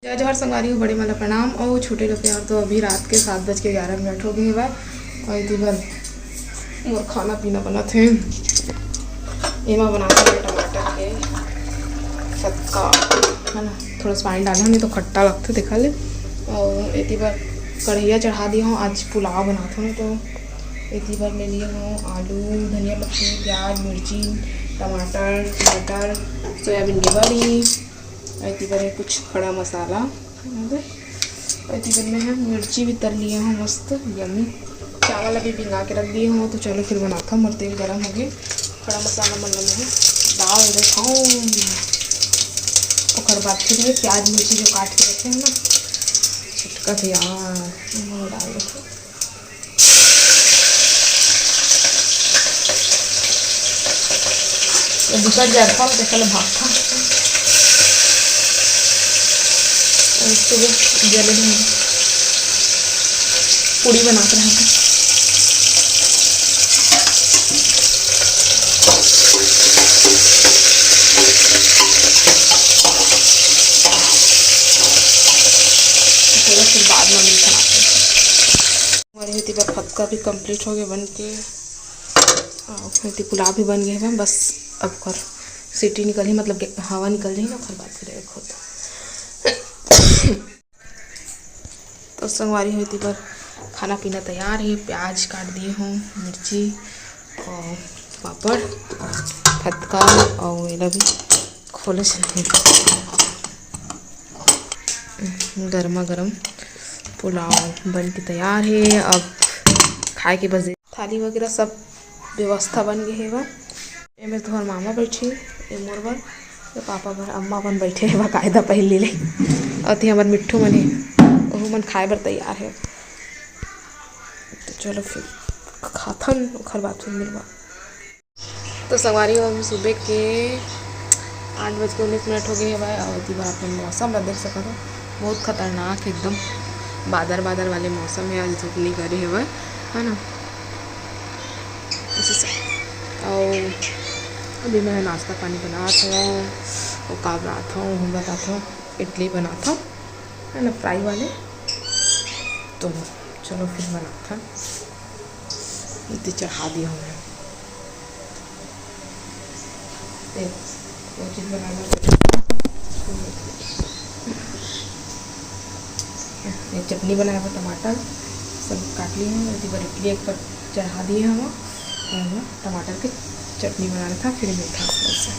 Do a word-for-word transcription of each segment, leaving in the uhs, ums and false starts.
जय जोहार संगवारी हो, बड़े मन ला प्रणाम। अउ छोटे ला प्यार। तो अभी रात के सात बज के ग्यारह मिनट हो गए हवय, अउ एती बर मोर खाना पीना बनत हे। एमा बनात हे टमाटर के फतका, है ना, थोड़ा सा पानी डालहूँ, नहीं तो खट्टा लगथे, देखा ले। अउ एती बर कढ़ैया चढ़ा दिए हूँ, आज पुलाव बनात हूँ ना, तो एती बर ले लिए हूँ आलू, धनिया पत्ती, प्याज, मिर्ची, टमाटर, मटर, सोयाबीन के बड़ी, अउ एती बर हे कुछ खड़ा मसाला, अउ एती बर मैं ह मिर्ची भी तर लिए हूँ, मस्त यमी। चावल अभी भिंगा के रख दिए हूँ, तो चलो फिर बनाता हूँ। मोर तेल गरम हो गए, खड़ा मसाला मन ला मैं डाल देता हूँ। ओकर बाद फिर ये प्याज मिर्ची जो काट के रखे हैं ना, छिटका थे यार, वो डाल देता हूँ। तो बिकट जात हव, तेकर ले भागथन। अउ सुबह जले भी पूड़ी बनात रहत हन। चलो फिर बाद में मिलथन आपसे। हमारे एती बर फतका भी complete हो गए बन के, अउ एती पुलाव भी बन गए हे। बस अब ओकर सीटी निकलही, मतलब कि हवा निकल जाही ना, ओकर बाद फिर एक होता। तो संगवारी हो, एती बर खाना पीना तैयार हे। प्याज काट दिए हूँ, मिर्ची अउ पापड़, फतका अउ एला भी खोले से नहीं। गरमा गरम पुलाव बन के तैयार हे। अब खाए के बस थाली वगैरह सब व्यवस्था बन गए हे बा। एमे तोहर मामा बैठी, ए मोर बर, ए पापा बर, अम्मा अपन बैठे हे बा, कायदा पहिर ले। अउ ते हमर मिट्ठू मन हे, ओहू मन खाए बर तैयार हे। तो चलो फिर खाथन, ओखर बाद फिर मिलवा। तो संगवारी हो, अभी सुबह के आठ बज के उन्नीस मिनट हो गए हवय, अउ एती बर आप मन मौसम ला देख सकत हो, बहुत खतरनाक एकदम बादर बादर वाले मौसम हे। आज धूप निकले हवय, है ना, ऐसे से। अउ अभी मैं नाश्ता पानी बनात हवं, अउ का बनात हवं, हम बतात हवं, इडली बनात हवं, है ना, फ्राई वाले। तो चलो फिर बनात हन, एती चढ़ा दिया हूँ मैं। देख, वो चीज़ बनाना। ये चटनी बनाए बर टमाटर सब काट लिए हैं, एती बर इडली एक बार चढ़ा दिए हम, और टमाटर के चटनी बनाना था, फिर मीठा से।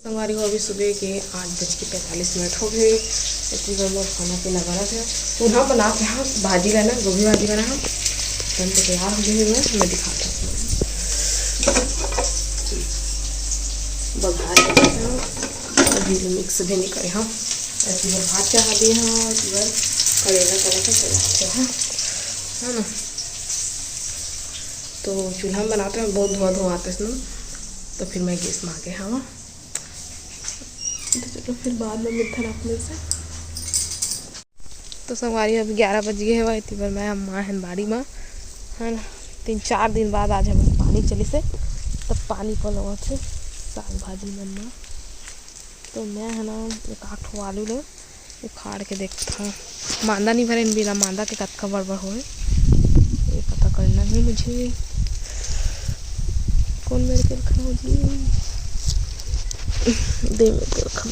संगवारी हो, अभी सुबह के आठ बज के पैंतालीस मिनट हो गए। एती बर मोर खाना पीना बनत हे। चूल्हा बना के, हाँ, भाजी ला ना, गोभी भाजी बना, हाँ, बन के तैयार हो गए हे। मैं दिखाता हूँ, बघार के देता हूँ। अभी mix भी नहीं करे, हाँ, एती बर भात चढ़ा दिए, हाँ, एती बर करेला तरा के चढ़ा दिए, हाँ, है ना। तो चूल्हा में बनाते हैं, बहुत धुआं धुआं आते हैं ना, तो फिर मैं गैस में आके, हाँ। तो चलो फिर बाद में मिलते हैं आप लोग से। तो संगवारी, अब ग्यारह बज गए हवय, एती बर मैं अम्मा हन बाड़ी मा, है ना। तीन चार दिन बाद आज हमन पानी चलिस हे, तब पानी पलोवत हे साग भाजी मन मा। तो मैं है ना, एक आठ ठो आलू ले उखाड़ के देखथंव। मांदा नहीं भरे, बिना मांदा के कतका बड़ बड़ होए, ये पता करना है मुझे। कौन मेरे के रखा हो जी? दे मेरे के रखा हो।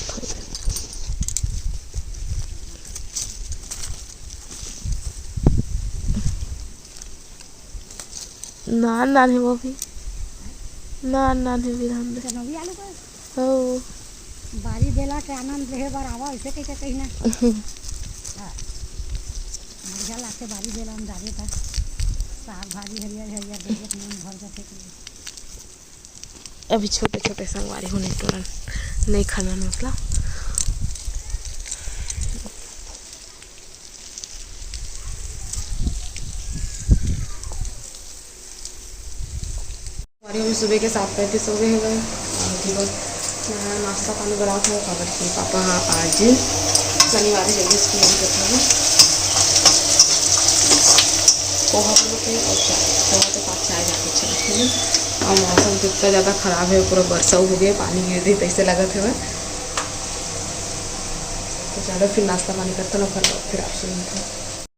नान नान हे वो भी, नान नान हे विधान दे। चनौरी आलू का? हो। बारी बेला के आनंद लेहे बर आवा, ऐसे कहिके कही ना। हाँ। बढ़िया लागथे बारी बेला में जाबे त। साग भाजी हरियर हरियर देखे त मन भर जाथे कि। अभी छोटे छोटे संगवारी हो, नहीं तोरन, नहीं खाना मतलब। हमारे अभी सुबह के सात पैंतीस हो गए हवय। अभी बस मैं नाश्ता पानी बनात हवं, काबर कि पापा ह आज शनिवार हे, जल्दी स्कूल नहीं जाते हैं। पोहा बनाते हैं और चाय, पोहा के साथ चाय जाके अच्छा लगता है। और मौसम तो इतना ज़्यादा ख़राब है, पूरा बरसा हो गया, पानी गिर रही, तैसे लगत हवय। अरे फिर नाश्ता पानी करथन, ओकर बाद फिर आपसे मिलथन।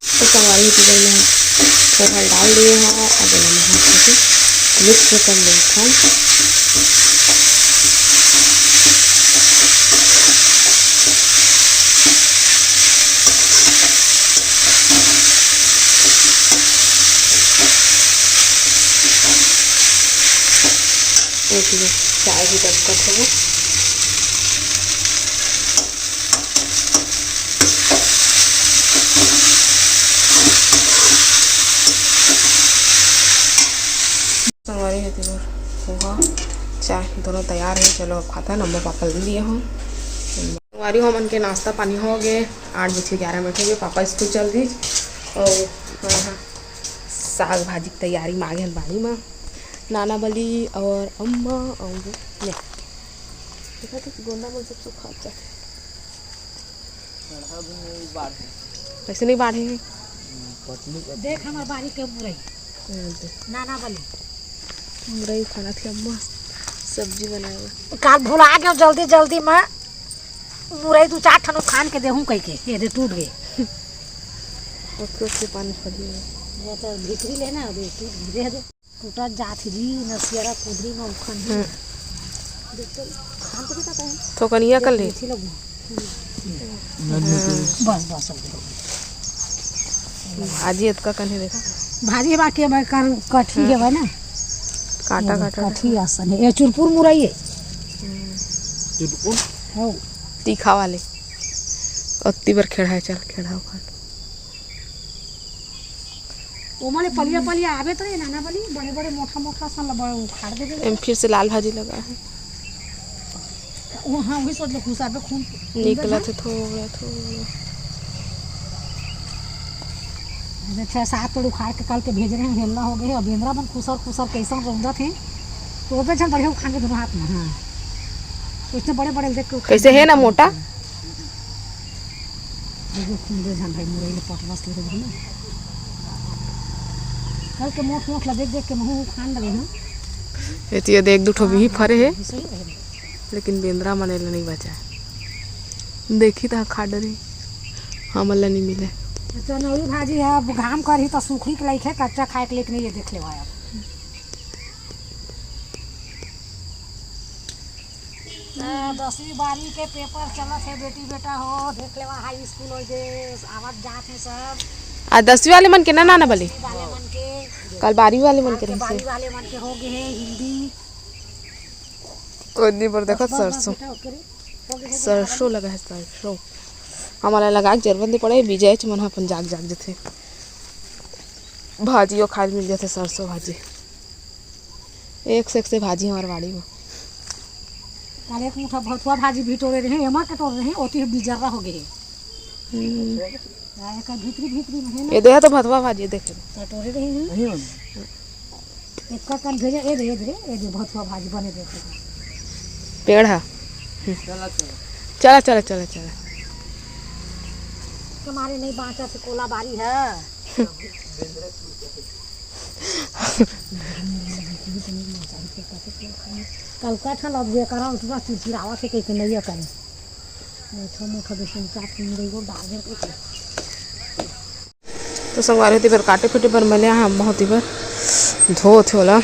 तो संगवारी हो, मैं पोहा डाल दिए हूँ, अब एला मैं हाथ से मिक्स कर लेथन। एक मिनट, चाय भी टपकत हवे। संगवारी हो, एती बर पोहा चाय दोनों तैयार हे। चलो अब खाथन, अम्मा पापा ल दे दिए हूँ। संगवारी हो, हमन के नाश्ता पानी हो गए, आठ बज के ग्यारह मिनट हो गए, पापा स्कूल चल दिस। और हाँ, हाँ, साग भाजी के तैयारी में आगे हन बाड़ी में नाना बली और अम्मा और मैं। देखा तो गोंदा मन सब सुखा जाथे। कइसे नहीं बाढ़े हे? देख हमर बारी के मुरई। हाँ, देख। नाना बली। मुरई खाना थी अम्मा, सब्जी बनाए बर। काल भुला गयो जल्दी जल्दी में, मुरई दू चार ठन खान के देहूं कह के, ये दे टूट गए। ओके, ओके, पानी पड़ी है। वो तो भीतरी लेना, अभी टूट गिरे है। टूटत जात हे जी, नसियरा कुदरी म उखन हे। हम्म। देख तो, खान तो बेटा कहीं। थोकनिया कर ले। मीठी लगू। बस, बस, हो गया, हो गया। भाजी एतका कन हे, देखा। भाजी बाकी अब कर कठी हम्म। हेवय ना। काटा, ये काटा। कठी असन हे। ये चुरपुर मुरई हे। हम्म। चुरपुर? हो। तीखा वाले। अत्ती बर खेड़ा हे, चल, खेड़ा उखाड़। ओमा ले पलिया पलिया आवे तो ये नाना बली, बड़े बड़े मोटा मोटा सन ल बड़े उखाड़ देबे। एम फिर से लाल भाजी लगा है। वो, हाँ, वही सोच लो, खुसर पे खून निकला थे थोड़ा, थोड़ा। अरे, छह सात पेड़ उखाड़ के कल के भेज रहे हैं, हेलना हो गए। अब बेंदरा मन खुसर खुसर कैसन रौंदत हैं, तो ओपे छन बढ़िया उखाड़ के दोनों हाथ में, हाँ। उसने बड़े बड़े देख के उखाड़ कैसे है ना मोटा? देखो, खून दे झन भाई, मुरई ले पटवस ले हो ना। कल के मोट मोट ला देख देख के महू खान लगे हूँ। एती ये देख, दू ठो बिही फरे हे, सही रहे। लेकिन बेंदरा मन एला नहीं बचाए। देखी त खा डरी, हमन ला नहीं मिले। चनौरी भाजी है, अब घाम करही त सुखड़ी के लाइक है, कच्चा खाए के लाइक नहीं है, देख ले भाई अब। आ, दसवीं बारहवीं के पेपर चलत हे बेटी बेटा हो, देख लेवा हाई स्कूल हो जे आवत जात हे सब। आ दसवीं वाले मन के ना, नाना बली? दसवीं वाले मन के। कल बारहवीं वाले मन के काल के रहिस हे। बारहवीं वाले मन के हो गए हे हिंदी। ओदनी पर देखो बस, बस, बस सरसों। बेटा, ओके रे। हो गए, हो गए, सरसों लगा है, सरसों। हमारा लगा के जरबन दे पड़े, बीजा च मन ह अपन जाग जाग जथे। भाजियो खाए मिल जथे, सरसों भाजी। एक से एक से भाजी हमारे बाड़ी में। काल एक मुठा भथुआ भाजी भी टोरे रहे, एमा के टोरे रहे, ओती बिजर्रा हो गए। हम्म। आ, एकर भीतरी, भीतरी में है ना? ये देहा तो भथुआ भाजी देखे। तो टोरे रहे हैं। नहीं होना। एक का कन भेजा, ए दे, ए दे, ए दे, भथुआ भाजी बने देखे। पेड़ है। चला, चला। चला, चला, चला, चला। तुम्हारे नहीं बांचा से कोला बारी है। कल का ठा लग गया करा, उतना चिड़चिड़ावा से कहीं नहीं करे। मोटा मोटा बेसन चाट के मुरई को डाल दे। तो संगवारी हो, एती बर काटे खुटे बर मैं ले आहा, अम्मा हो एती बर धोत हे ओला।